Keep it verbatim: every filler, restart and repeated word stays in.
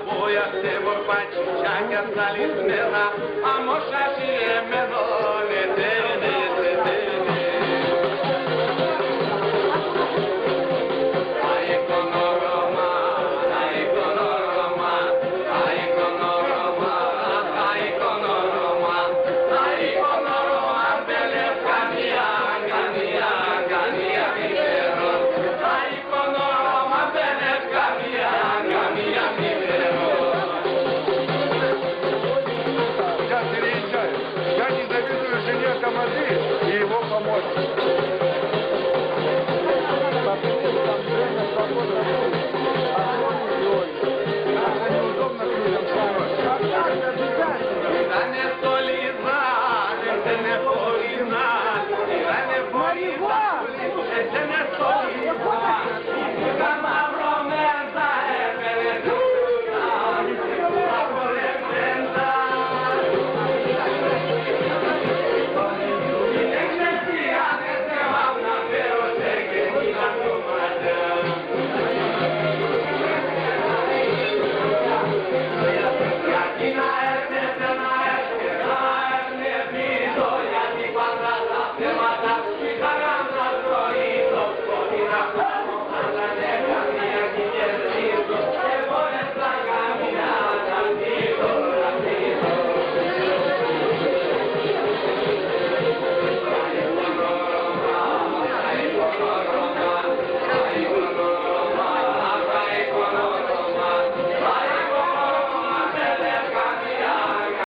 Που έσπον πα τσιτσάκια σαλισμένα, άμον σ' εσί εμένον, ετέρνες, ετέρνες. Αΐκον ο Ρωμά, αΐκον ο Ρωμά, αΐκον ο Ρωμά, αΐκον ο Ρωμά, αΐκον ο Ρωμά, δεν ευτάνει, αγκανία, αγκανία, μη φέρω. Я переезжаю. Я не завидую жене тамады и его помочнику. Там время свободное. А кроме Георгия, это неудобно к людям снимать. Марья!